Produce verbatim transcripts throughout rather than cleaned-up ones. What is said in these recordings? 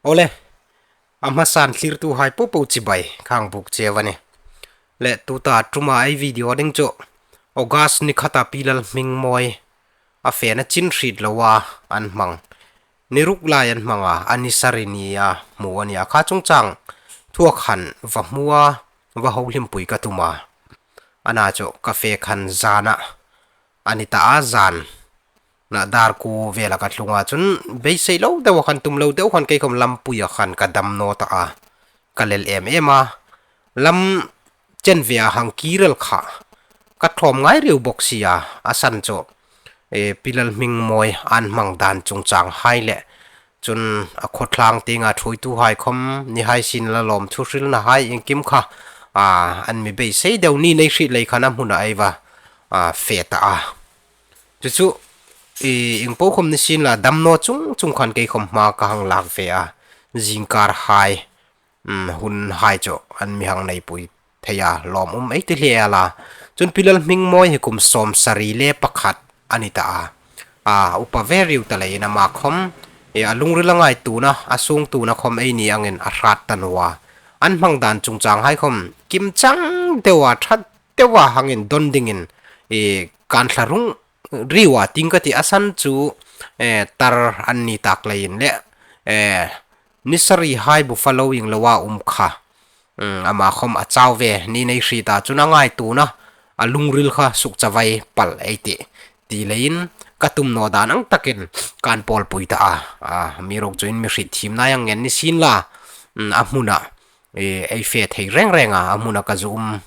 Awle, a hmasan thlirtuhai popo chibai ka hang buk cheu a nih. Le tuta ṭuma ei video ding chu August ni khata Pi Lalhmingmawi a fena chin hriet loa an hmang. Ni ruk lai an hmang a, a ni sari nia hmu a nih a, kha chungchang thua khan va hmu a, va hohlimpui ka tum a. Ana chu ka fe khan zana a ni ta a, zan na dar kuo vela ka tlung a, chun beisei lo deu khan, tum lo deu khan kei khom lampuia khan ka dam naw ta a, ka lel em em a. Lam chen ve a hang kir el kha ka tlawm ngai riu bok si a, a san chu, e, Pi Lalhmingmawi an hmang dan chungchang hai le, chun a khawtlang tienga thuoituhai khom ni hai sin la lawmthu hrilna hai iengkim kha, a, an mi beisei deu ni nei hriet lei khan a hmuna ei va, a, fe ta a. Chu chu, e, ieng po khom ni sin la dam naw chung chung khan kei khom hma ka hang lak ve a, zingkar hai, um, hun hai chu an mi hang neipui thei a, lawm um ei ti hle a la. Chun Pi Lalhmingmawi hi kum sawmsari le pakhat a ni ta a. A, upa ve riu ta leiin ama khom, e, a lungril a ngaituona, a sungtuona khom ei ni angin a hrat ta naw a. An hmang dan chungchang hai khom kimchang deu a, ṭha deu a hangin don dingin, e, kan thla rung riu a, ting ka ti, a san chu, e, tar an ni tak leiin le, e, ni sari hai bu fa lo ieng loa um kha, um, ama khom a chau ve ni nei hriet a, chun a ngaituona, a lungril kha sukchavai pal ei tih ti leiin ka tum naw dan ang takin kan pawlpui ta a. A, mi ruk chu in mi hriet thiemna ang ngen ni sin la, um, a hmuna, e, ei fe thei reng reng a, a hmuna ka zu um,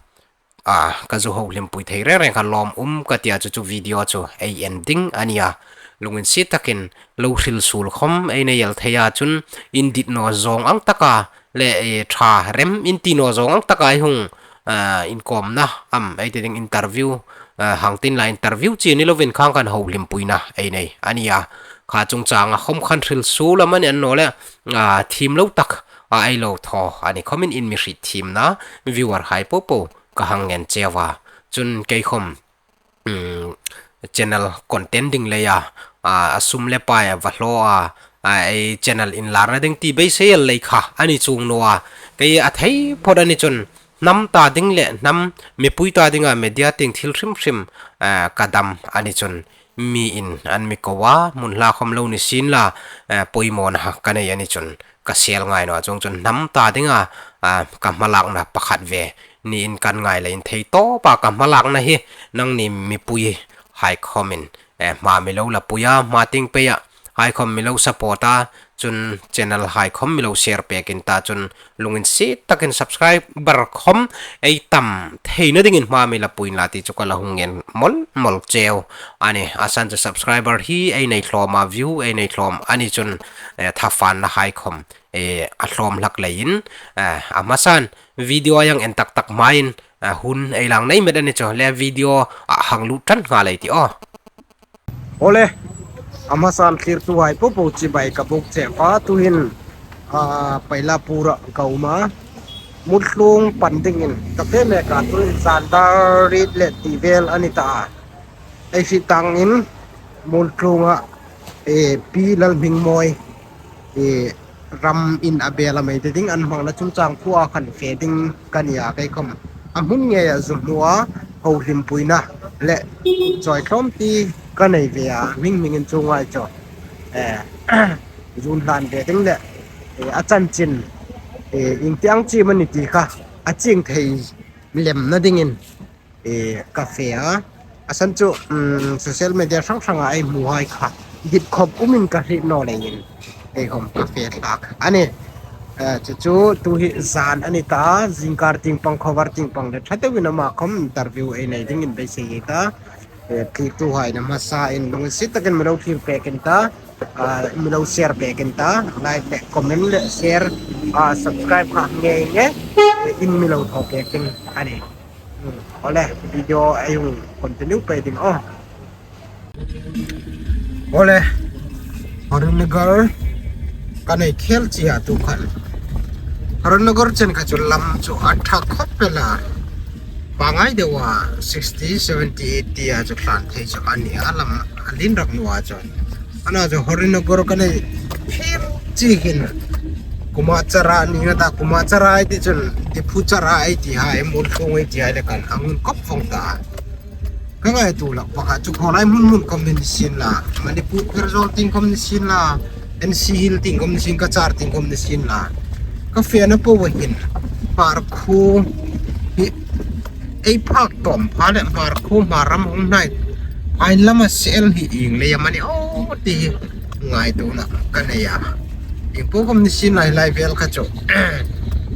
a, ka zu hohlimpui thei reng reng kha, lawm um ka ti a, chu chu video chu ei en ding a nih a. Lunginsiet takin lo hril suol khom ei nei el thei a, chun in dit naw zawng ang taka le, e, ṭha rem in ti naw zawng ang taka ei hung, a, inkawmna am ei ti ding, interview, a, hang tin la interview chi ni lovin khang khan hohlimpuina ei nei a nih a. Kha chungchanga khom khan hril suol am a ni a naw le, a, thiem lo tak a ei lo thaw a ni khomin in mi hriet thiemna viewer hai popo ka hang ngen cheu a. Chun kei khom, um, channel content ding leia, a, a sum le pai a va hlaw a, a, ei channel inlarna ding ti beisei el lei kha a ni chuong naw a. Kei a thei phawt a ni chun hnam ta ding le hnam mipui ta dinga media tieng thil hrim hrim, a, ka dam a ni chun mi in an mi ko a, hmun hla khom lo ni sin la, a, poimawna ka nei a ni chun ka sel ngai naw a, chuong chun hnam ta dinga, a, ka hmalakna pakhat ve niin kan ngai leiin thei tawpa ka hmalakna hi nangni mipui hai khomin, e, hma mi lo la pui a, hma tieng peia hai khom mi lo support a, chun channel hai khom mi lo share pekin ta, chun lunginsiet takin subscriber khom ei tam theina dingin hma mi la pui inla ti chu ka la hung ngen mawl mawl cheu a nih. A san chu subscriber hi ei nei hlawm a, view ei nei hlawm a ni chun, e, thafanna hai khom, e, a hlawm hlak leiin, e, a hmasan video a hang en tak tak hmain, a, hun ei lang nei met a ni chu, le video a hang lut ṭan nghal ei tih aw. Awle, a hmasan thlirtuhai popo chibai ka buk cheu a, tuhin, a, Pailapur-a ka um a. Muolhung pan dingin ka fe mek a, tuhin zan dar riet le ti vel a ni ta a. Ei hriet tangin Muolhunga, e, Pi Lalhmingmawi, e, ram in a bel a mei te ding an hmangna chungchang thua khan fe ding ka ni a, kei khom a hmun ngeia zu hmua hohlimpuina le chawitlawm ti ka nei ve a, hming hmingin chuong ngai chu, e, zun hlan ve ding le, e, a chanchin, e, ieng tieng chiem a ni ti kha a chieng thei lemna dingin, e, ka fe a. A san chu, um, social media hrang hranga ei hmuhai kha dit khop umin ka hriet naw leiin kei khom ka fe hlak a nih. E, chu chu tu hi zan a ni ta, zingkar tieng pang, khawvar tieng pang le ṭha deuin ama khom interview ei nei dingin beisei ei ta. E, thlirtuhai na hmasain lunginsiet takin mi lo thlir pekin ta, a, mi lo share pekin ta, like le comment le share, a, subscribe kha ngei ngei, e, in mi lo thaw pekin a nih. Hmm, awle, video ei hung continue pei ding aw. Awle, Harinagar ka nei khel chie a tu khan. Harinagar chen kha chu lam chu a ṭha khawp el a. Pangngai deua sixty, seventy, eighty a chu tlan thei chu a ni a, lam a lien rak naw a chu. Ana chu Harinagar ka nei khel chie hin Kuma chara ni nga ta, kuma chara ei ti chun, Diphu chara ei ti hai, Muolthlung ei ti hai le kan hang kop vong ta. Ka ngaituo hlak pakhat chu khawlai hmun hmun khom ni sien la, Manipur Pherzawl tieng khom ni sien la, N C Hills tieng khom ni sien, Cachar tieng khom ni sien la. Ka fiena po hin, Hmarkhuo hi, ei phak tawm pha le Hmarkhuo Hmar ram hung hnai. Ai lama sel hi ieng leia am a ni aw ti hi ngaituona ka nei a. Ieng po khom ni sien la, lai vel kha chu.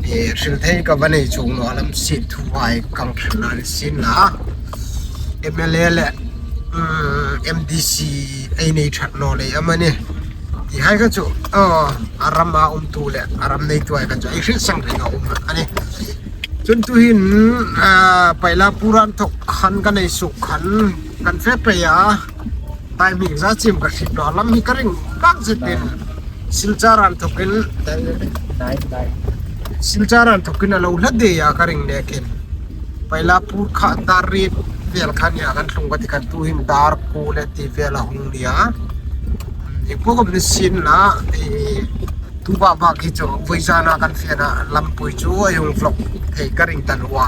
E, hril thei ka va nei chuong naw a, lam sien thu hai kan hril ni sien la. M L A le, mm, M D C ei nei ṭhat naw lei am a ni. Ti hai kha chu, aw, a rama umtu le, a ram neitu hai kha chu, ei hril sang ring a um a ni. Chun tuhin, a, Pailapur a inthok khan ka nei suok khan, kan fe pei a. Timing za chim ka hriet naw, lam hi ka ring bak zetin. Silchar a inthokin, Silchar a inthokin a lo hla dei a ka ring nekin. Pailapur kha dar riet vel khan a kan tlung ka ti khan tuhin dar kuo le ti vel a hung ni a. Ieng po khom ni sien la, e, tu bak bak hi chu, vawizana kan fiena lampui chu, ei hung vlog thei ka ring ta naw a.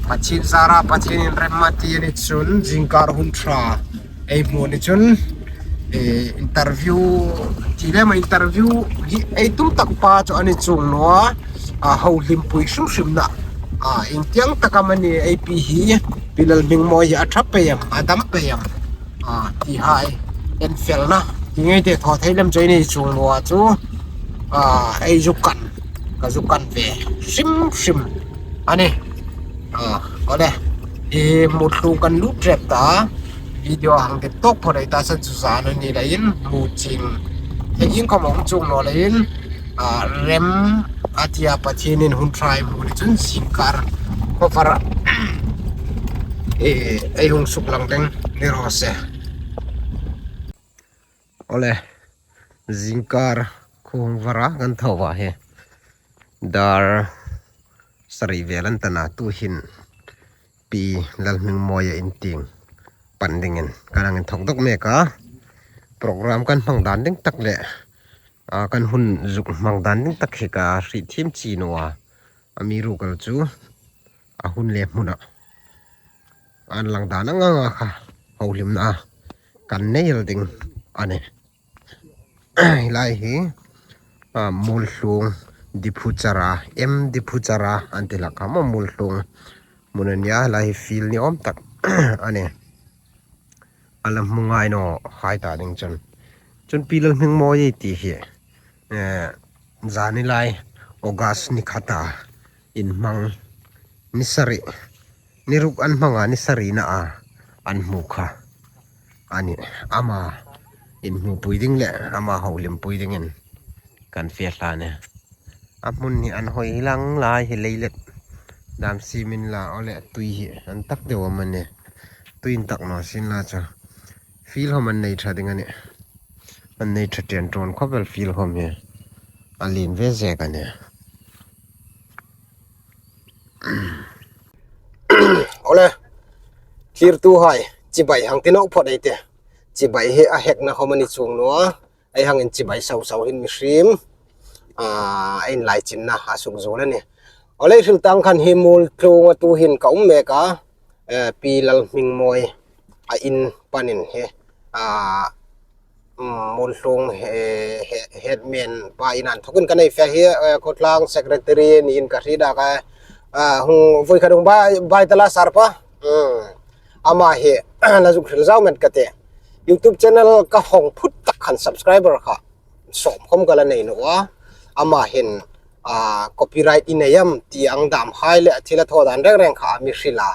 Pathien zara, Pathienin rem a ti a ni chun, zingkar hun ṭha ei hmu ni chun, e, interview, ti le ma interview hi ei tum tak pa chu a ni chuong naw a, a, houlimpui hrim hrim na. A, ieng tieng tak am a ni ei pi hi, Pi Lalhmingmawi hi a ṭha pei am, a dam pei am. A, ti hai, en fel na. Ti ngei te thaw thei lem chu ei nei chuong naw a chu. A, ei zuk kan, ka zuk kan ve hrim hrim a ni. A, aw le. E, Muolthlung kan lut rep ta. Video hang ti tawk phawt ei ta san chu zan a ni leiin hmu ching. Hei ieng khom hung chuong naw leiin, a, rem a ti a, Pathienin hun ṭha ei hmu ni chun zingkar khuo var a, e, ei hung suklang ding ni raw se. Aw le, zingkar khuo hung var a kan thaw a hi. Dar sari vel an ta na tuhin Pi Lalhmingmawia in tieng pan dingin kan hang inthok dawk mek a. Program kan hmang dan ding tak le, a, kan hun zuk hmang dan ding tak hi ka hriet thiem chie naw a. Amiruokchu a hun le hmuna an lang dan ang anga kha houlimna kan nei el ding a nih. Hi lai hi, a, Muolthlung Diphu chara, M Diphu chara an ti hlak a maw, Muolthlung hmun a nia, hi lai hi field ni awm tak a nih. A la hmu ngai naw hai ta ding chun. Chun Pi Lalhmingmawi ti hi, eh, zani lai August ni khata inhmang ni sari, ni ruk an hmanga ni sarina a an hmu kha a nih. Ama inhmupui ding le ama houlimpui dingin kan fe hla a nih. A hmun hi an hawi lang lai hi, leilet dam siemin la, aw le, tui hi an tak deu am a nih. Tui intak naw sien la chu field khom an nei ṭha ding a nih. An nei ṭha ṭan ṭan khawp el field khom hi. A lien ve zek a nih. Aw le, thlirtuhai, chibai hang ti naw phawt ei tih. Chibai hi a hekna khom a ni chuong naw a. Ei hang inchibai sau sau hin mihriem, a, ei inlaichinna a sukzuol a nih. Aw le, hril tang khan hi Muolthlunga tuhin ka um mek a, eh, Pi Lalhmingmawi a in panin hi, a, mm, Muolthlung he, he, headman pa in an thokin ka nei fe hi, eh, khawtlang secretary niin ka hriet a ka, a, hung voi khat hung bai, bai ta la sir pa. Mm. Ama hi, la zuk hril zau met ka tih. YouTube channel ka hawng phut tak khan subscriber kha sawm khom ka la nei naw a. Ama hin, a, copyright i nei am ti ang dam hai le thil a thaw dan reng reng kha a mi hril a.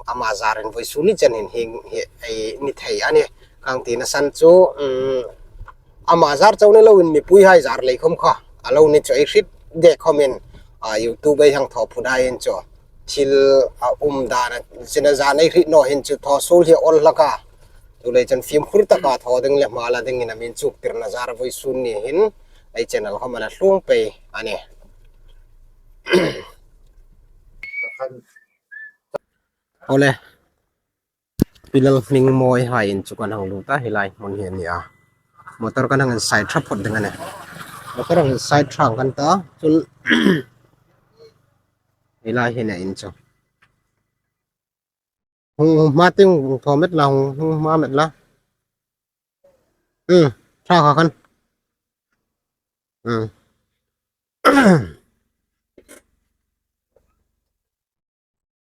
Ama zarin vawisun ni chen hin hi, hi, ei ni thei a nih. Ka hang tina san chu, um, ama zar chau ni loin mipuihai zar lei khom kha a lo ni chu ei hriet dek khomin, a, YouTube ei hang thaw phut hai in chu. Thil a um dan a, china zan ei hriet naw hin chu thaw suol hi a awl hlak a. Chuleiin chun fimkhur taka thaw ding le hma la dingin a mi inchuktirna zar vawisun ni hin ei channel khom a la tlung pei a nih. Aw le, Pi Lalhmingmawi hai in chu kan hang lut a, hi lai hmun hi a nia. Motor kan hang inside ṭha phawt ding a nih. Ka rang side ṭhang kan ta. Chun hi lai hi ne in chu. Hung hma ting hung thaw met la, hung, hung hma met la. Hmm, ṭha kha khan. Hmm.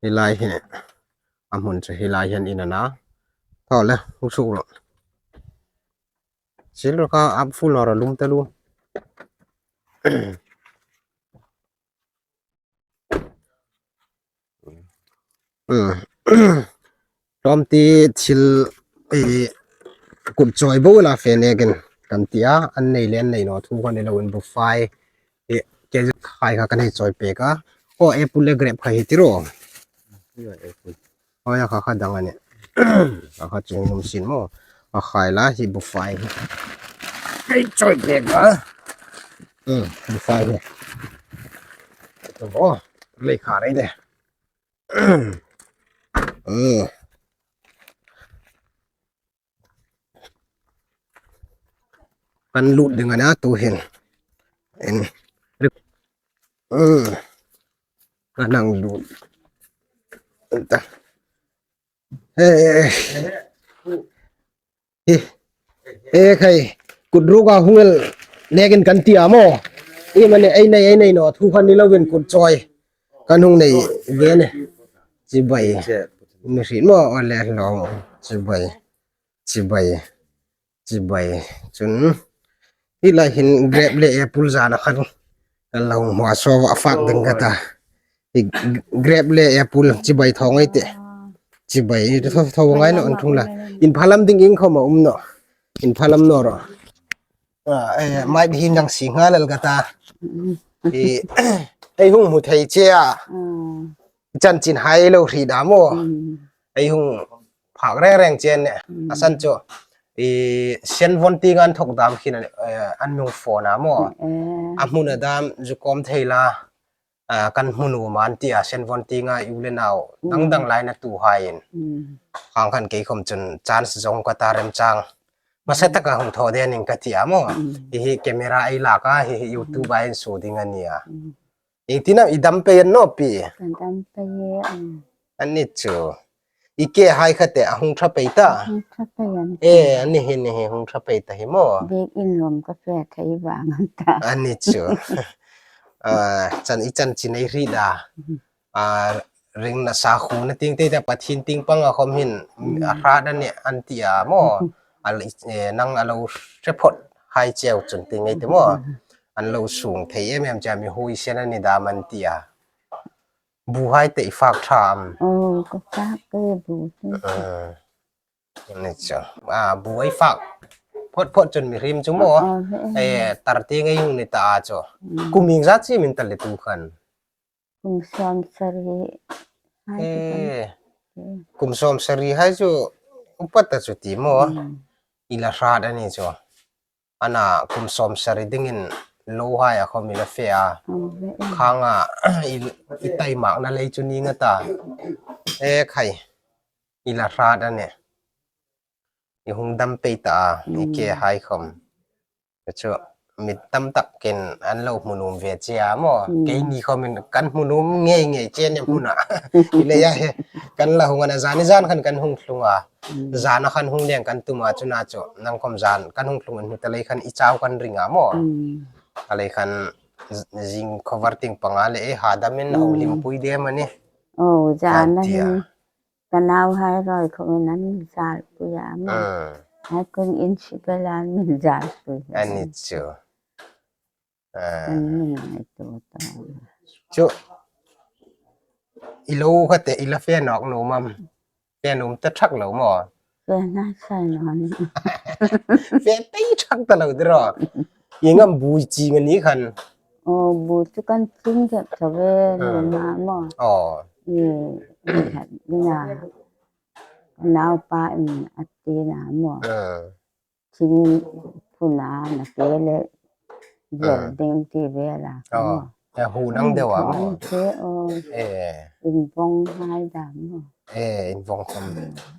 Hi lai hi ne. A hmun chu hi lai hian in a na. Thaw le, hung suk rawh. Sil rawh kha, a full naw rawh, lum ta lu. Hmm. Tlawmte thil, eh, kut chawi bo la fe nekin kan ti a, an nei le an nei naw thu kha ni loin bufai, eh, kg khai kha kan hei chawi pek a. Aw, apple le grape kha hi tiraw. Aw, a kha kha dang a nih. A kha chu num sin maw. A khai la hi bufai hi. Hei chawi pek a. Hmm, bufai hi. Aw, lei kha rei de. Hmm. Kan lut ding a nih tu hin. En. Hmm. Kan hang lut. Ta. He. He. He khai. Kut ruka hung el nekin kan ti a maw. I mani ei nei, ei nei naw thu kha ni loin kut chawi. Kan hung nei ve ni. Chibai. Mi hriet maw, a le lo. Chibai. Chibai. Chibai. Chun hi lai hin grape le apple zana khan kan lo hmu a, saw a fak ding ka ta. Hi grape le apple chibai thaw ngai te. Chibai, thaw, thaw ngai naw an thung la. Inphalam ding in khawm a um naw. Inphalam naw rawh. Ah, eh, mai hi nang si nghal el ka ta. Mm. I, ei hung hmu thei che a. Mm. Chanchin hai lo hriet a maw. Mm. Ei hung phak reng reng che a nih. Mm. A san chu. I, Senvon tienga an thawk dam khin a, eh, an mi hung phone a maw. Eh. A hmun a dam zu kawm thei la. Ah, kan hmu nuom an ti a, Senvon tienga u le nau, mm, dang dang laina tuhaiin. Mm. Khang khan kei khawm chun chance zawng ka ta remchang. Hmasa taka hung thaw den in ka ti a maw. Mm. Hi hi camera ei lak a, hi hi YouTube a in su ding a nia. Mm. Iengtin am i dam pei an naw pi? Kan dam pei e, mm. A ni chu. I ke hai kha te a hung ṭha pei ta. A hung ṭha pei an ti. E, a ni hi, ni hi hung ṭha pei ta hi maw. Biekin lawm ka fe thei vang an ta. A ni chu. Ah, chan i chanchin ei hriet a. Mhm. Ah, ring nasa khu na ting te ta Pathien tieng panga khawm hin, mhm, a hrat a nih an ti a maw. Mhm. A l-, eh, nang a lo hre phawt hai cheu chun ti ngei te maw. Mhm. An lo sung thei em em che a, mi huoisen a ni dam an ti a. Bu hai te i fak ṭha am? Oh, ka fak e bu te. Ah, ni chu. Ah, bu ei fak phawt phawt chun mihriem chu maw. Oh, oh, eh. Eh, tar tieng ei hung ni ta a chu. Mm. Kum ieng zat chim in ta le tu khan? Kum sawm sari hai chu kan. Eh, kum sawm sari hai chu upa ta chu ti maw. Mm. I la hrat a ni chu. Ana kum sawm sari dingin lo hai a khawm i la fe a. Aw, ve e. Khang a i, i taimakna lei chu ni nga ta. E khai, i la hrat a nih. I hung dam pei ta a, i ke hai khawm. Chu mi tam takin an lo hmu nuom ve che a maw. Mm. Keini khawmin kan hmu nuom ngei ngei che a nih hmuna. I leia hi kan la hung a na, zani zan khan kan hung tlung a. Mm. Zana khan hung leng kan tum a, chuna chu nang khawm zan kan hung tlung an hmu ta lei khan i chau kan ring a maw. Mm. A lei khan z-, zing cover tieng panga le e ha damin, mm, hung hlim pui dem a ni. Oh, zana kan ti a. Hi ka nauhai rawi khawmin an mi zal pui a maw. Mm. Hai kawng in si bela an mi zal pui. A ni chu. Ah. An mi ngaituo ta. Chu, i lo kha te, i la fe nawk nuom am? Fe nuom ta thak lo maw? Fe nasa naw ni. Fe tei thak ta lo diraw. Ieng am bu i ching a ni khan? Aw, bu chu kan ching dep tho ve, ah, nuom a maw. Aw. I, i khat dinga. Naupa in a ti na maw. Ah. Thing phuna na ke le zel ding ti ve la ka maw. A hu nang deu a maw. Inthawng che aw. Eh. Invawng hai dam maw. Eh, invawng khom.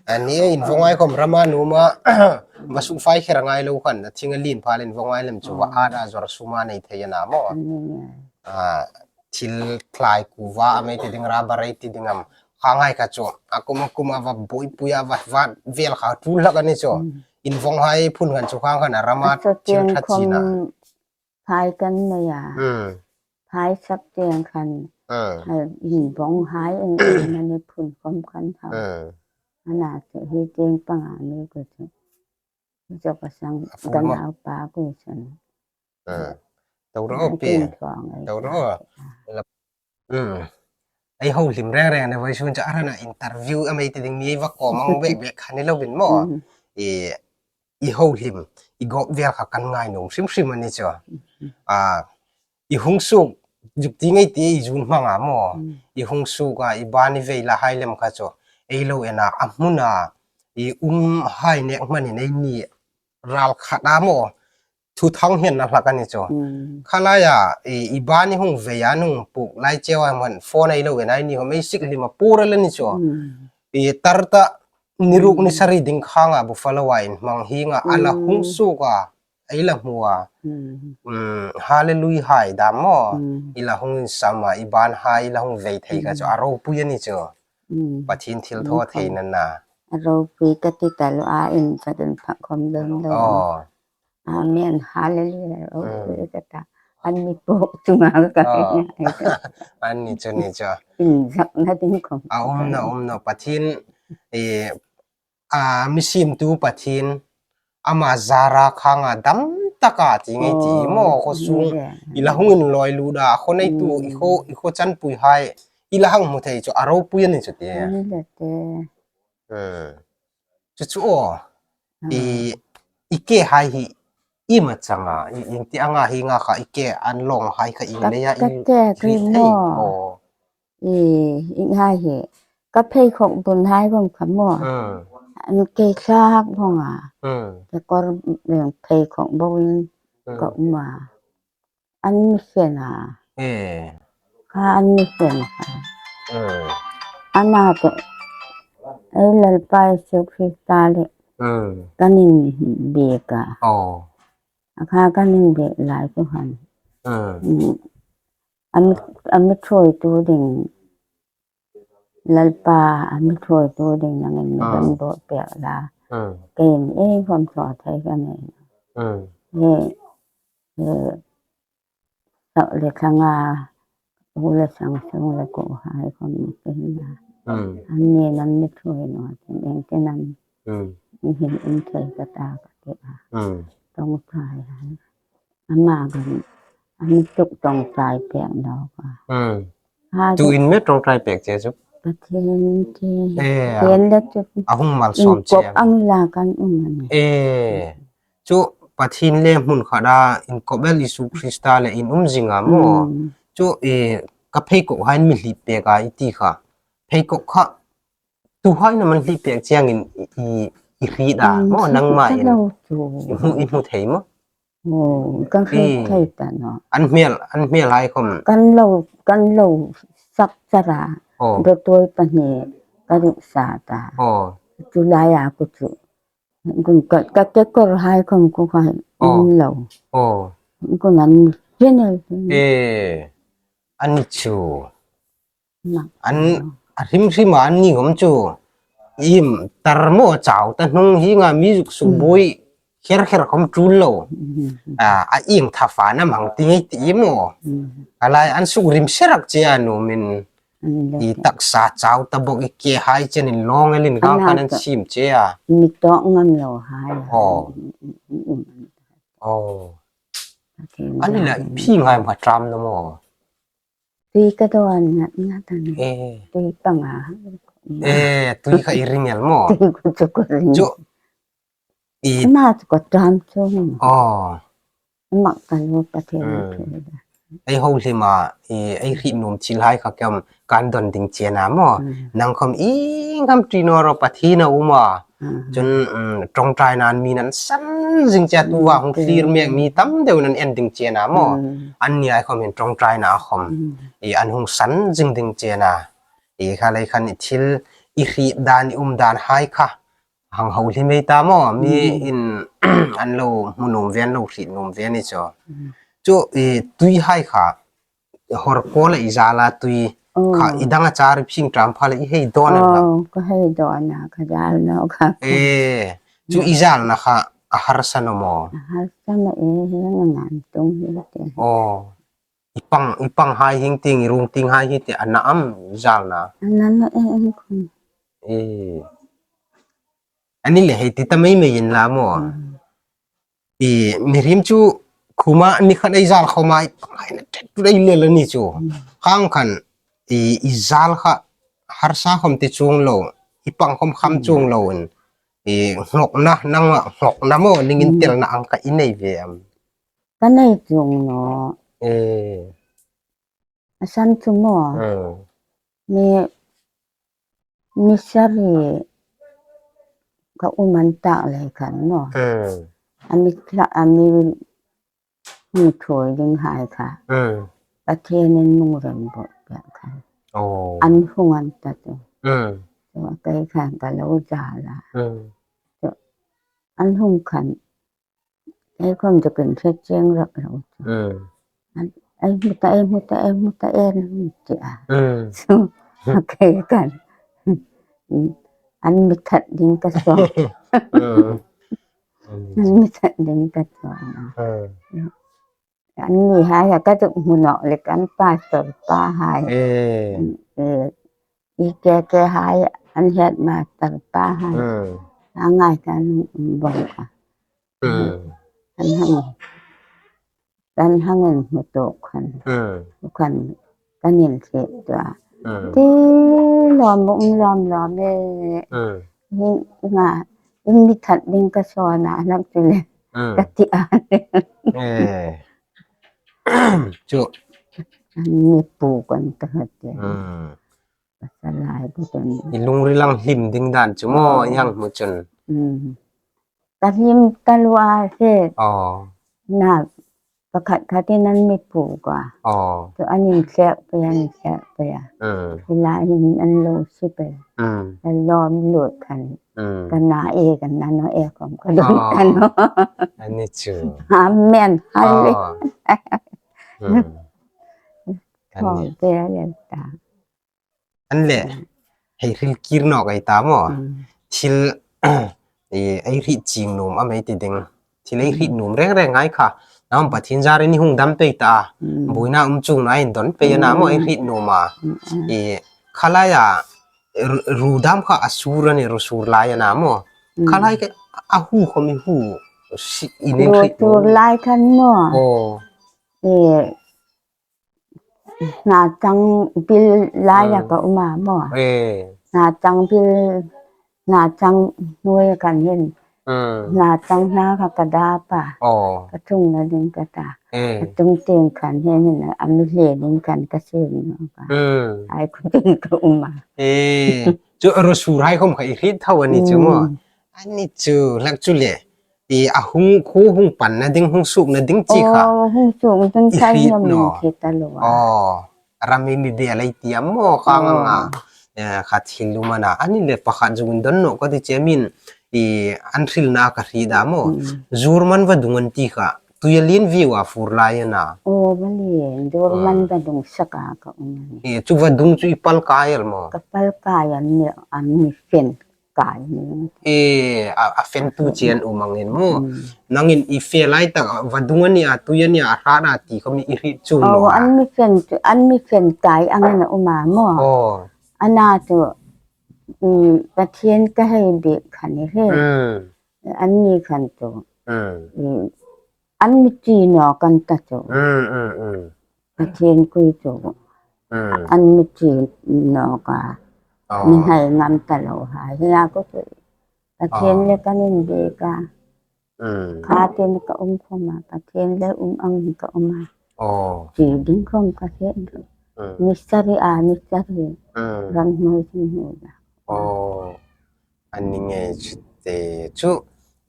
Ani e, invawng hai khom rama numa. Ba su fai kher ngai lo khan. A thing a lien pha le invawng hai lem chu va a da zor suma nei thei a na maw. Ani e. A, thil tlai kuva a mei ti ding ra ba rei ti ding am. Kha ngai kha chu. A kum a kum a va boi pui a va va vel kha tu lak ani chu. Invawng hai phun khan chu kha khan a rama thil that chi na. Phai kan nei a. Phai sak tieng khan. A, invawng hai en en a ni phun khom kan tha. Ana chu hi tieng panga ni ko chu. Chu ka sang kan au pa ko chun. Tau ro pi. Tau ro. Ei ho hlim reng reng ne voi sun cha arana interview a mei ti ding mi va ko mang bek bek khan ni lo bin maw. I i ho hlim, i gop vel kha kan ngai nuom hrim hrim ani chu. A, i hung suk, zuk ti ngei ti i zun hmang a maw. I hung suk a, i ban i vei la hai lem kha chu. Ei lo en a, a hmun a, i um hai nek hmanin ei ni ral khat a maw. Thu thang hian na hlak ani chu. Kha lai a, i, i ban i hung vei a nung puk lai cheu a hman phone ei lo en a i ni hom ei sik hlim a pur el ani chu. I tar ta ni ruk ni sari ding khang a Buffalo a in hmang hi nga a la hung suk a, ei la hmu a. Hallelujah hai dam maw. I la hung insam a, i ban hai i la hung vei thei kha chu a ropui ani chu. Pathian thil thaw thei na na. A ropui ka ti ta lo a in cha den phak khom den lo. Amen, hallelujah. Ropui ka ta. An mi pawk chunga ka. An ni chu ni chu. Inzakna ding khom. A um na um na Pathian, e, a, mi siemtu Pathian, ama zara khang a dam taka ti ngei ti maw, khaw sung. I la hung inlawi lut a, khaw neitu, i khaw, i khaw chanpui hai. I la hang hmu thei chu a ropui ani chu ti. Chu chu aw. I, i ke hai hi, i ma changa, i, i ti anga hi nga kha, i ke an long hai kha i leia i ke ri thei. I, i hai hi, ka phei khok bun hai bawm kha maw. An ke thlak bawng a. Ka kor beng phei khok bawin ka um a. An mi fen a. Kha an mi fen kha. Ana ke, ei Lalpa Isu Krista le kan inbiek a. A kha kan inbiek lai chu khan. A mi, a mi thuoitu ding. Lalpa a mi thuoitu ding nangin mi kan dawt pek la. Kein ei khom thaw thei ka nei. He, he, sak le thanga, u le sang sung le ko hai khom ni ke na. An ni nan mi thuoi naw tin eng te nan. Ni hin um thei ka ta ka ti a. Tong thai hai. Ama kan, a mi tuk tawngtai pek lo ka. Tuin me tawngtai pek che chu. Pathian che. Pathian le chu. A hung malsawm che. Inkop ang la kan um a ni. Chu Pathian le hmun khata inkop el Isu Krista le in um zinga maw. Chu i ka phei kok hain mi hlip pek a i ti kha. Phei kok kha. Tu hai na man hlip pek chiangin i, i, i hriet a, maw nangma in. I hmu, i hmu thei maw? Kan hriet thei ta naw. An hmel, an hmel hai khom. Kan lo, kan lo sak chara. Dawthawi pahni ka ruk sa ta. Chu lai a ku chu. Kun ka, ka kekawr hai khom ku kha in lo. Kun an hriet el. An ni chu. An a hrim hrim a an ni hom chu. Im tar maw chau ta hnung hi nga mi zuk suk bui. Kher kher khom tul lo. A, a ing tha fa na mang ti ngei ti maw. A lai an suk rim serak che a nu min. I taksa chau ta bok i ke hai chen in long elin kang khan an sim che a. Mi tawk ngam lo hai. Ani la i phi ngai ma tram na maw. Tui ka dawn ngat ngat a ni. Tui panga. Tui kha i ring el maw. Tui ku chu ka ring. Chu i ma chu ka tram chu. Mak ka lo Pathian thu da. ei houlim a, i, ei hriet nuom thil hai kha kei khawm kan don ding che a nih maw. Mm. Nang khawm ieng am ṭi naw ro, Pathien a um a. Mm. Chun, mm, ṭawngṭaina an mi an san zing che a, tu a hung thlir mek mi tam deuin an en ding che a nih maw. Mm. Anni hai khawm hin ṭawngṭaina khawm. Mm. I, an hung san zing ding che a nih. I, kha lei khan i thil i hriet dan, i um dan hai kha hang houlim ei ta maw, mi in an lo hmu nuom ve, an lo hriet nuom ve ni chu. Mm. Chu, i, tui hai kha, hor ko le i zal a tui kha, i dang a char i phing ṭam pha le i hei dawn a la. Oh, ka hei dawn a, ka zal naw kha. Eh, chu i zalna kha a harsa naw maw? A harsa naw e, he ngan tum hi te. Oh. I pang, i pang hai hieng tieng, i rung tieng hai hi te, a na am zalna? A na naw e, em khun. Eh. Ani le hei ti ta mei mei inla maw. Mm. I mihriem chu khuma ni khat ei zal khawm a, i pang hai na tet tu ei le la ni chu. Mm. Khang khan i, i zal kha harsa khawm ti chuong lo, i pang khawm kham chuong loin. I ngawkna, nang ngawkna maw, ning intelna ang kha i nei ve am? Ka nei chuong naw. Eh. A san chu maw. Mm. Mi, mi sari ka um an tak lei khan maw. Mm. A mi thla, a mi, mi thuoi ding hai kha. Mm. Pathienin nungrem bawk pek khan. Oh. An hung an ta chu. Mm. Chu a kei khan ka lo zal a. Mm. Chu an hung khan. Ei khawm chu kan hre chieng rak lo chu. Mm. An, ei hmu ta, ei hmu ta, ei hmu ta, ei hmu ti a. Mm. Chu, a kei khan. An mi that ding ka sawn. Mm. An mi that ding ka sawn. Mm. Anni hai a ka zuk hmu nawk le kan pastor pa hai. Eh. Eh, i ke ke hai, an headmaster pa hai. Mm. A ngai kan bawk a. Mm. Kan hang, kan hang inhmu tuok khan. Mm. Khan kan inhriet tuok a. Mm. Ti lawm, um lawm lawm e. Mm. Hi nga, in mi that ding ka sawn a, hlak chu le. Mm. Ka ti a. Eh. Chu. An mi pu kan ta ha te. Mm. Pasalai bu ten. I lungril ang hlim ding dan chu maw, i hang hmu chun. Mm. Ka hlim taluo a se. Oh. Na, pakhat khatin an mi puk a. Oh. Chu an inthlek pei, an inthlek pei a. Mm. Hi lai hin an lo sie pei. Mm. Ka lawm lut khan. Mm. Ka na e, ka na naw e khawm ka don ka naw. Ani chu. Amen. Hallelujah. Oh. Mm. Khawm pe a le ta. An le, hei hril kir nawk ei ta maw. Mm. Thil, eh, ei hriet chieng nuom am ei ti ding. Thil ei hriet nuom reng reng ngai kha. Nang Pathien zarin i hung dam pei ta. Mm. Buoina um chuongna indon pei a na maw ei hriet nuom a. Mm, mm. Eh, kha laia, ru, ru dam kha a sur a ni, ru sur lai a na maw. Mm. Kha lai kha a hu khawm i hu. Si, i ning hriet nuom. Ru sur lai khan maw. Oh. Eh, Hna chang bil laia ka um a maw. Eh. Hna chang bil, hna chang hnuoia kan hin. Mm. Hna chang hna kha ka dap a. Oh. Ka chungna ding ka ta. Eh. Ka chung tieng khan hin hin a mi hle ding khan ka siem nawk a. Mm. Ai khu ding ka um a. Eh. Chu ru sur hai khawm kha i hriet tho a ni chu maw. Mm. A ni chu, hlak chu le. I a hung, khu hung panna ding, hung sukna ding chi kha. Oh, hung suk ding i thai hriet nawk. Khi ta lo a. Oh, ram i mi bel ei ti am maw, kha nga nga. Oh. Eh, kha thil um a na. Ani le pakhat zuk indon nawk ka ti che min, i an hrilna ka hriet a maw. Mm. Zur man vadung an ti kha. Tuia lien viu a fur lai a na. Oh, va lien. Zur man vadung saka ka um a ni. Eh, chu vadung chu i pal kai el maw. Ka pal kai an ni, an ni fen. Kai ni. E, a, a fentu chen um angin maw. Mm. Nangin i fe lai tak, vadung a ni a, tui a ni a, a hrat a ti khawm i hriet chuong naw a. Oh, an mi fen, an mi fen kai angin a um a maw. Oh. A na chu, mm, Pathien ka hei biek khan i hre. Mm. An ni khan chu. Mm. Mm. An mi ṭi nawk an ta chu. Mm, mm, mm. Pathien kui chu. Mm. An mi ṭi nawk a. Oh. Mi hnai ngam ta lo hai. Hi a ko chu. Pathien le kan inbiek a. Mm. Kha tin ka um khawm a. Pathien le um ang ka um a. Aw. Ti ding khom ka hriet. Mm. Ni sari a, ni sari. Mm. Ram hnuoi sin hnuoi la. Aw. An ni ngei chu te chu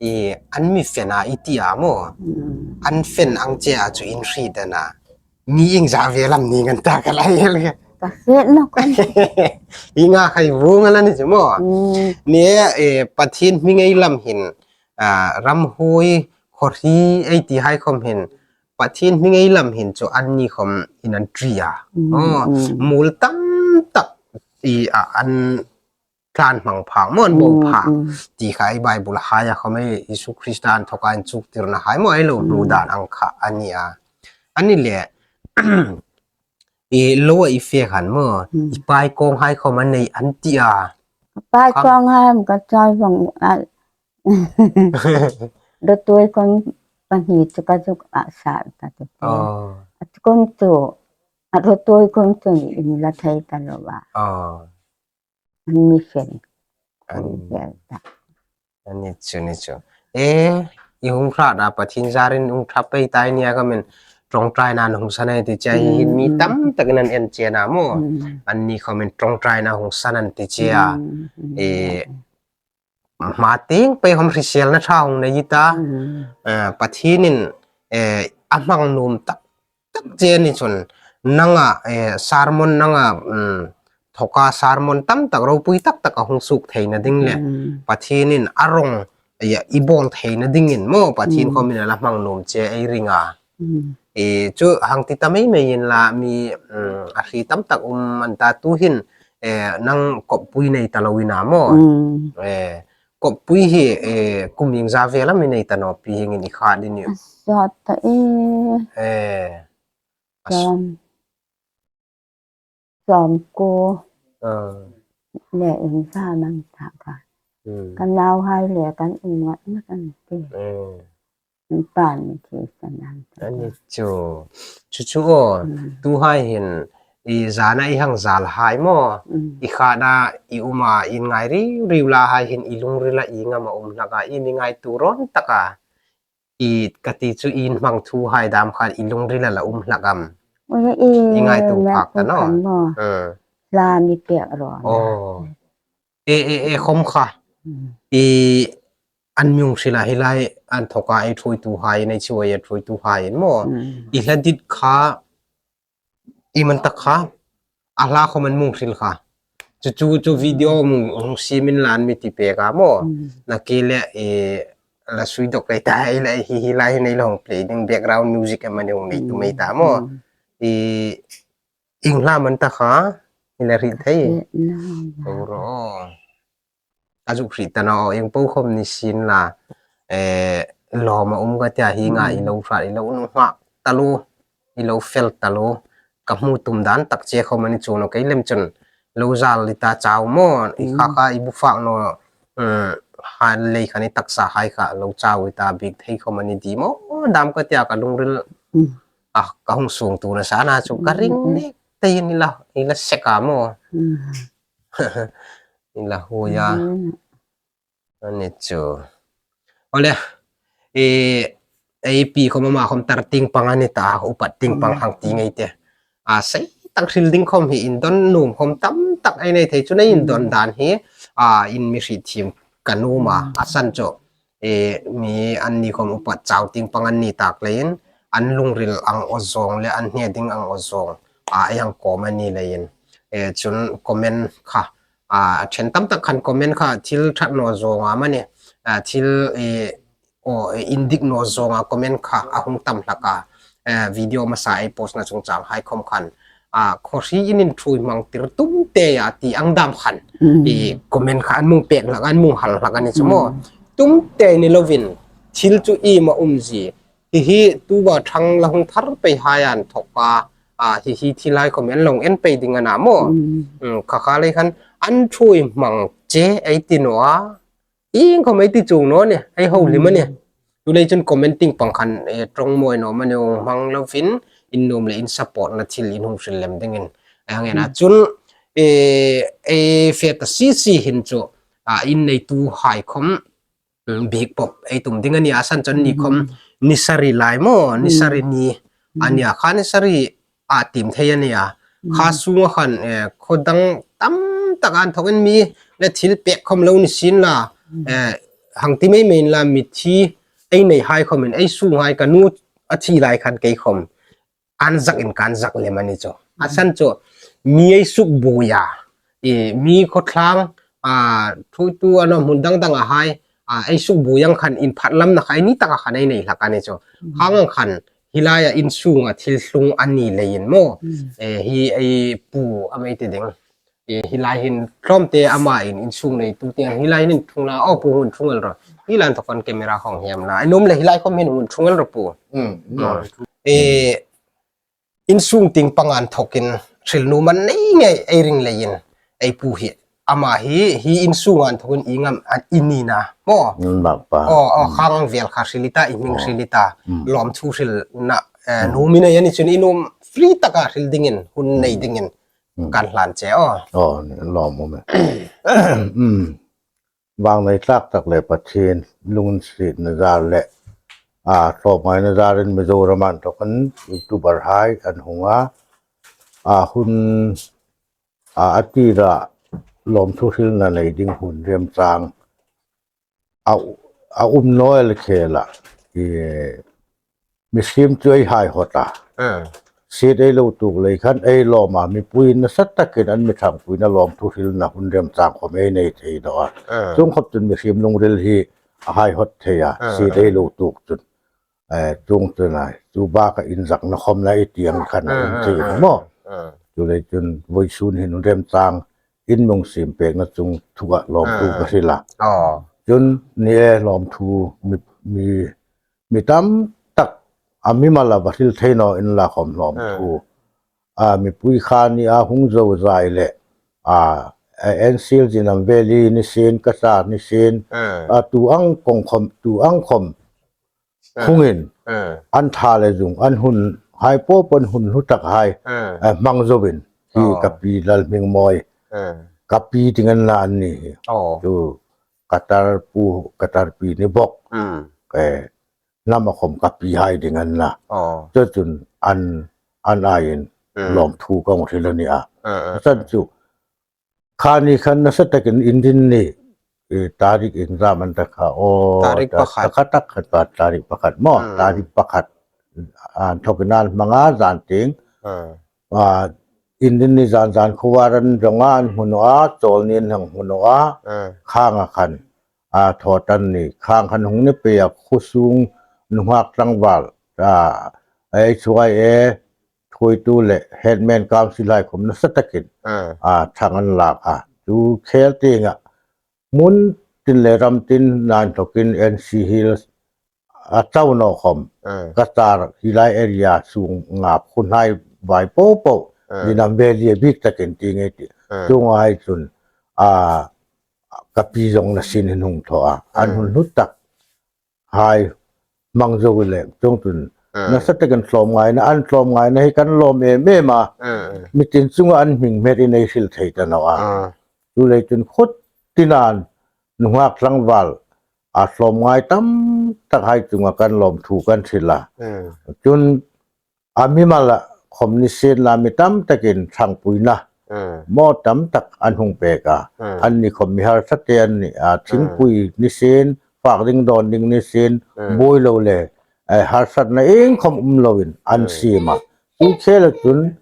i an mi fen a i ti a maw. Mm. An fen ang che a chu in hriet a na. Mi ieng zat ve lam ni ngan ta ka la hel ke. Ka hriet nawk a. Ienga khai vung a la ni chu maw. Mm. Ni e, Pathien hming ei lam hin, a, ramhuoi, khawhri ei ti hai khom hin, Pathien hming ei lam hin chu anni khom in an ṭi a. Mm, aw, mm. Muol tam tak i a an tlan hmang phak maw, an bo phak. Mm, mm. Ti kha i Bible hai a khom ei Isu Krista an thawka inchuktirna hai maw, ei lo hmu dan ang kha a ni a. A ni le, i lo a i fe khan maw, mm, i pai kawng hai khom an nei an ti a. Pai kawng hai ka choi vong a. Rawtuoi kawng pahni chu ka zuk a sa ta te. Aw. A kawng chu, a rawtuoi kawng chu in la thei ta lo va. Aw. An mi fen. An mi fen ta. A ni chu, ni chu. E, i hung hrat a, Pathien zarin hung ṭha pei ta i nia ka min ṭawngṭaina hung sa nei ti che hi, mm, mi tam takin an en che na maw. Mm. Anni khom in ṭawngṭaina hung sa an ti che a. Mm, mm. E, hma tieng pei khom hriselna ṭha hung nei i ta. Mm. E, Pathienin, e, a hmang nuom tak tak che ni chun nanga, eh, sermon nanga, mm, thawka sermon tam tak ropui tak tak a hung suok theina ding le, mm, Pathienin a rong, eh, i bawl theina dingin maw, Pathien, mm, khomin a la hmang nuom che ei ring a. Mm. Eh, chu hang ti ta mei mei inla mi, mm, a hri tam tak um an ta tu hin, eh, nang kawppui nei ta lo i na maw. Mm. Eh, kawppui hi, eh, kum ieng zat vel am i nei ta naw, pi hieng in i khat ding i. A sawt ta e. Eh. A s- Sawm. Sawmkuo. Ah. Le ieng zat am ta ka. Hmm. Ka nauhai le kan um ngat ngat an ti. Eh. An pa ni thi san an ta. A ni chu. Chu chu aw. Hmm. Tuhai hin i zana i hang zal hai maw. Hmm. I khata i um a, in ngai riu riu la hai hin i lungrila ieng am a um hlak a, i mi ngaituo rawn taka. I ka ti chu in hmang thu hai dam khan i lungrila la um hlak am. Ui, i, i ngaituo phak ta naw. Khan maw. Hmm. La mi pek rawn. Oh. E, e, e, khom kha. Hmm. I an mi hung hril a hi lai an thawka ei ṭhuoitu hai, ei chu ei ṭhuoitu hai maw. Hmm. I hla dit kha, i man tak kha, a hla khom an mi hung hril kha. Chu, chu, chu video mi hung siem inla an mi ti pek a maw. Hmm. Nakie le, e, la sui dawk kei ta, ei la, hi, hi lai hin ei la hung play ding background music am a ni hung nei tu mei ta maw. Hmm. I, ieng hla am ta kha, i la hriet thei. Hriet naw. Aw ro. A zuk hriet ta naw, ieng po khom ni sien la, eh, lawm a um ka ti a, hieng ang, mm, i lo hrat, i lo nunghak taluo, i lo fel taluo, ka hmu tum dan tak che khom a ni chu naw, kei lem chun lo zal i ta chau maw, i kha, mm, kha i bu fak naw, mm, ha lei khan i taksa hai kha lo chau i ta bik thei khom a ni di maw, dam ka ti a ka lungril, mm, a, ka hung suongtuona sana chu ka, mm, ring, mm, nek te in i la, i la sek a maw. Mm. I la huoi a. Mm. A ni chu. Awle, e, ei pi khom ama khom tar tieng pang a ni ta, upat tieng pang, mm, hang ti ngei te. A, sei tak hril ding khom hi indon nuom khom tam tak ei nei thei chun ei indon, mm, dan hi, a, in mi hriet thiem ka nuom a, mm, a san chu. E, mi anni khom upat chau tieng pang an ni tak leiin, an lungril ang aw zawng le an hne ding ang aw zawng, a, ei hang kawm a ni leiin. E, chun comment kha, a, a ṭhen tam tak khan comment kha thil ṭhat naw zawnga amanih, a, thil, e, aw, e, indik naw zawnga comment kha a hung tam hlak a, e, video hmasa ei post-na chungchang hai khom khan, a, khawhri in in ṭhuoi hmang tir tum teia ti ang dam khan, mm, i comment kha an mi pek hlak, an mi hal hlak a ni chu maw. Mm. Tum tei ni lovin, thil chu iem a um zie. Hi hi tuta ṭhang la hung thar pei hai an thawka, a, hi hi thil hai khom an lo en pei ding a na maw. Mm. Mm, kha kha lei khan an ṭhuoi hmang che ei ti naw a. Ieng khom ei ti chuong naw ni, ei hau lem a ni. Mm. Chuleiin chun comment tieng pang khan, e, ṭawng mawi naw amanih hmang lovin, in nuom le in support-na thil in hung hril lem dingin. Ei hang en a, mm, chun, e, ei fe ta si si hin chu, a, in neitu hai khom, mm, bik pawp ei tum ding a ni a, san chun ni khom, mm, ni sari lai maw, ni, mm, sari ni, A nia, kha ni sari a tim thei a nia. Kha sunga khan, eh, khaw dang tam tak an thawkin mi le thil pek khawm lo ni sin la, eh, hang ti mai mai la, mithi ei nei hai khawmin, ei sung hai ka nu a thi lai khan kei khawm an zak in kan zak lem a ni chu. A san chu mi ei suk buoia, i mi khawthlang, a, thuoitu an hmun dang dang a hai, a, ei suk buoi ang khan inphatlamna kha ei ni taka khan ei nei hlak a ni chu. Hang ang khan hi laia insunga thil hlung a ni leiin maw. E, hi ei pu a mei ti ding. E, hi lai hin tlawmte ama in insung neitu te hi lai hin thung la, aw pu hun thung el ro. Hi lai thawk kan camera hawng hiam la. Ei nuom le hi lai khawm hin hun thung el ro pu. E, insung ting pangan thawkin hril nuom a nei ngei ei ring leiin ei pu hi. Ama hi, hi insung an thawkin i ngam an i ni na maw. Aw, aw, khang ang vel kha hril i ta, i hming hril i ta. Lawmthu hrilna, eh, nuom i nei a ni chun i nuom free taka hril dingin, hun nei dingin kan hlan che aw. Aw, ni lawm um e. Vang nei tlak tak le Pathien lunginsietna zar le, a, tlawmngaina zarin Mizoram an thawkin YouTuber hai an hung a, a, hun, a, a tira lawmthu hrilna nei ding hun remchang a, a um naw el khela, i, mihriem chu ei hai hawt a. Siet ei lo tuok lei khan ei lawm a, mipui nasa takin an mi ṭhangpuina lawmthu hrilna hun remchang khawm ei nei thei naw a. Chuong khawp chun mihriem lungril hi a hai hawt thei a, siet ei lo tuok chun. Eh, chuong chun a, chu baka inzakna khawm la i ti ang khan a um thei maw. Chuleiin chun vawisun hin remchang in mi siem pekna chung thua lawmthu ka hril a. Chun ni e lawmthu mi, mi mi tam tak a mimala va hril thei naw inla khawm lawmthu. A, mipui kha ni a hung zo zai le, a, a, N C L Zinam Valley ni sien, Cachar ni sien, a, tu ang kong khawm, tu ang khawm hungin, an ṭha le zung, an hun hai po po an hun hlu tak hai, a, hmang zovin, hi ka pi Lalhmingmawi, ka pi ding an la an ni hi. Chu Cachar pu, Cachar pi ni bok. Eh, hnama khawm ka pi hai ding an la. Chu chun an, an aiin lawmthu ka hung hril a ni a. Chun chu, kha ni khan nasa takin Indian ni, eh, tarik iengzam an ta kha. Aw, tarik pakhat. Pakhat tak khat pa, tarik pakhat maw. Tarik pakhat. An thawkin an hmang a zan tieng. A, Indian ni zan zan khuo a ran rawng a an hmu naw a, chawl ni an hang hmu naw a, khang a khan. A, thaw tan ni, khang khan hung ni pei a, khuo sung nunghak tlangval, a, H Y A thuoitu le Headman Council hai khawm nasa takin, a, ṭhang an lak a. Chu khel tienga, hmun tin le ram tin nan thawkin N C Hills, a, chau naw khawm, Cachar hi lai area sunga khuo hnai vai po po, Zinam Valley a bik takin ti ngei ti. Chuong hai chun, a, ka pi zong na sin hin hung thaw a. An hun hlu tak hai hmang zo le, chuong chun, nasa takin tlawmngaina, an tlawmngaina hi kan lawm em em a. Mi tin chunga an hming hmet in ei hril thei ta naw a. Chuleiin chun khuo tinan nunghak tlangval, a, tlawmngai tam tak hai chunga kan lawmthu kan hril a. Chun a mimala khawm ni sien la mi tam takin ṭhangpuina maw tam tak an hung pek a. An ni khawm mi harsa te an ni a, thingpui ni sien, fak ding dawn ding ni sien, buoi lo le, eh, harsatna ieng khawm um loin an siem a. Chu khela chun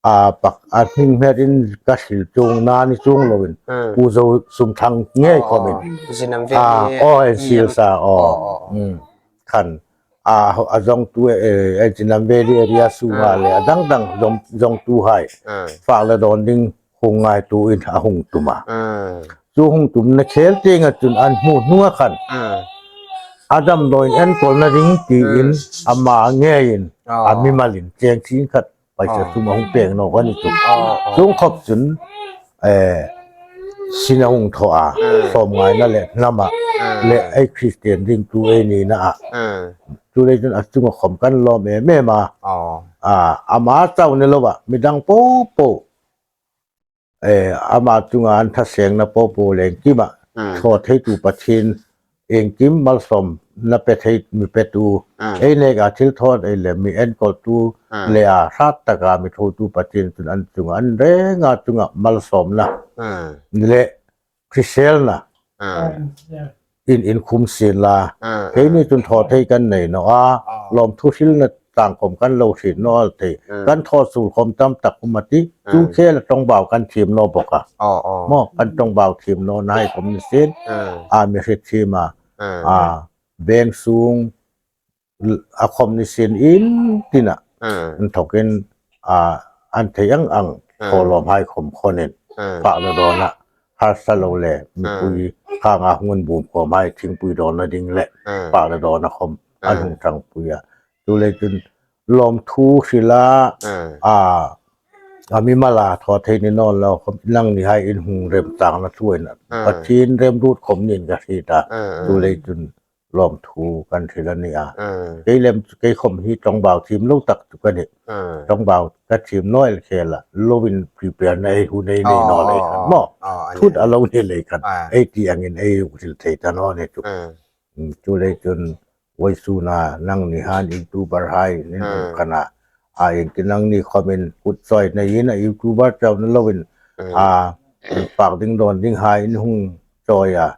a pak, a hming hmet in ka hril chuong na ni chuong loin, Pu Zosumthang ngei khawmin. Zinam Valley. A, aw, N C L sa, aw. Khan, a, a zongtu, eh, eh, Zinam Valley area sunga le, a dang dang zong, zongtu hai. Fak le dawn ding hung ngaituo in a hung tum a. Chu hung tumna khel tienga chun an hmu hnunga khan. A damdawiin enkawlna ding tiin ama ngeiin, a mimalin cheng thing khat paisa sum a hung pek nawk a ni chu. Chuong khawp chun, eh, sin a hung thaw a, tlawmngaina le hnama le ei Christian ringtu ei nina a. Chuleiin chun a chunga khawm kan lawm em em a. A, ama chau ni lova, midang po po, eh, ama chunga an thasengna po po le iengkima thaw theitu Pathien iengkim malsawm na pe thei mi petu, ei neka thil thaw ei le mi enkawltu le a hrat taka mi thotu Pathien chun an chunga an renga chunga malsawmna le hriselna in inkhum sien la. Keini chun thaw thei kan nei naw a, lawmthu hrilna tang khom kan lo hriet naw thei. Kan thaw suol khom tam tak um a tih. Chu khela ṭawngbau kan thiem naw bawk a. Maw, kan ṭawngbau thiem nawna hai khom ni sien. A mi hriet thiem a. A beng sung a khom ni sien in tina. An thokin a an thei ang ang thaw lawm hai khom khonin. Pah lo dona harsa lo le mipui khanga hung an bum khom hai thingpui dona ding le pah lo dona khom an hung ṭangpui a. Chu le chun lawmthu hrila a a mi mala thaw thei ni naw lo khom nangni hai in hung remchangna thu in Pathien remruot khom nin ka hriet a. Chu le chun lawmthu kan hril a nih a. Kei lem kei khom hi ṭawngbau thiem lo tak chu ka nih. Ṭawngbau ka thiem naw el khela lovin prepare na ei hun ei nei naw lei khan maw. Thut a lo ni lei khan ei ti angin ei hril thei ta naw ni chu. Chu le chun vawisuna nangni hai YouTuber hai nin um khan a. A iengtin nangni khomin kut chawi nei in a YouTuber chau ni lovin a pak ding dawn ding hai in hung chawi a.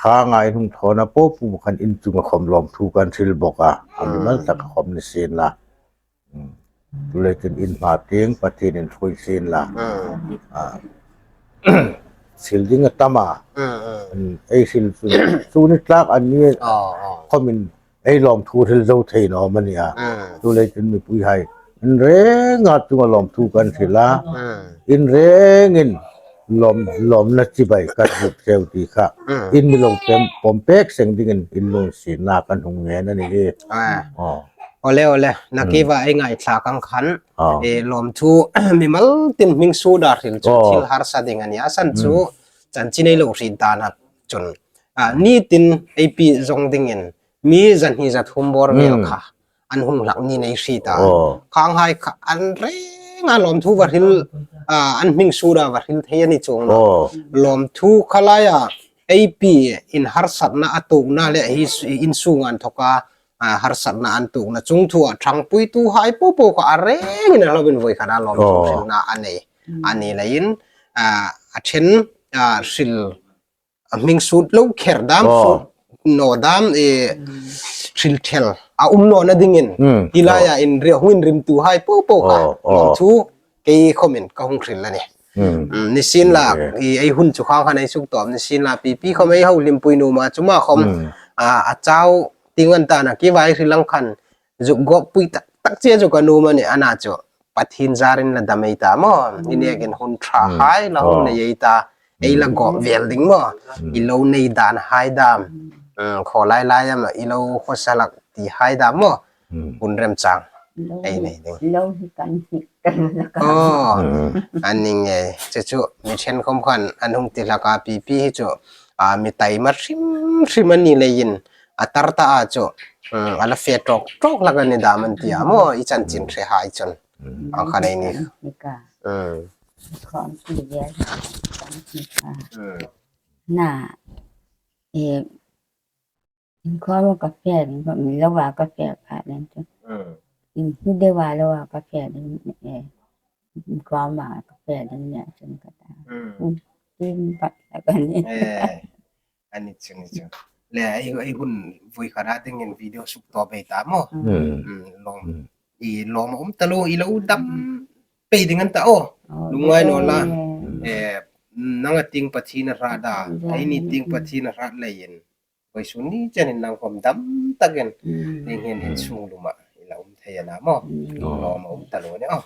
Khanga in hung thawna po po khan in chunga khom lawmthu kan hril bawk a. A mimal taka khom ni sien la. Chu le chun in hma tieng Pathienin ṭhuoi sien la. Hril ding a tam a. Ei hril chu chu ni tlak an ni khomin ei lawmthu hril zo thei naw am a ni a. Chu le chun mipui hai in renga chunga lawmthu kan hril a. In rengin lawm lawmna chibai kan hmu cheu ti kha in mi lo tem pawm pek seng dingin in lungsietna kan hung ngen a nih. Ole ole, nakie va ei ngaithlak ang khan. Lawmthu mimal tin hming suda hril chu thil harsa ding a nih a san chu chanchin ei lo hriet dan a chun. Nitin ei pi zong dingin mi zahni zathum bawr vel kha an hung hlak niin ei hriet a. Khanghai kha an renga lawmthu va hril, an hming suda va hril thei a ni chuong. Lawmthu kha laia ei pi in harsatna a tuokna le hi in sunga inthoka harsatna an tuokna chungthua ṭhangpuituhai po po kha a rengin a hlawmin voi khata lawmthu hrilna a nei. A ni leiin a ṭhen hril a hming sut lo kher dam sut naw dam hril thel a um nawna dingin hi laia in ri hung inrimtuhai po po kha lawmthu kei khomin ka hung hril a nih. Ni sien la ei hun chu khang khan ei suk tawm ni sien la pipi khom ei ho hlimpui nuom a chuma khom a chau ting an ta nakie va ei hril ang khan zuk gawppui tak tak che chu ka nuom a nih a na chu Pathien zarin la dam ei ta maw. I nekin hun ṭhahai la hung nei ei ta. Ei la gawp vel ding maw. I lo nei danhai dam. Khaw lai lai am i lo khawsa lak tihai dam maw. Hun remchang ei nei ding. Lo hi kan hi kan la ka. Aw. An ni ngei. Chu chu mi ṭhen khom khan an hung ti hlak a pipi hi chu. A mi taima hrim hrim a ni leiin a tar ta a chu. A la fe tawk tawk hlak a ni dam an ti a maw i chanchin hrehai chun. Ang khan ei ni. Nika. Khom ti vel. Nika. Na. E. Inkhom ka fe ding, inkhom lo a ka fe pha ding chu. Inhi deu a lo a ka fe ding e. Inkhom a ka fe ding ni a chun ka ta. Tin pat la ka ni. A ni chu ni chu. Le ei ei hun vui khara dingin video suk tawp ei ta maw. Lawm. I lawm a um ta lo i lo dam pei ding an ta aw. Lungngai naw la. E nanga tieng Pathien a hrat a. Eini tieng Pathien a hrat leiin. Vawisun ni chenin nang khom dam takin. Ning hin in sung luma i la um thei a na maw. Lawm a um ta lo ni aw.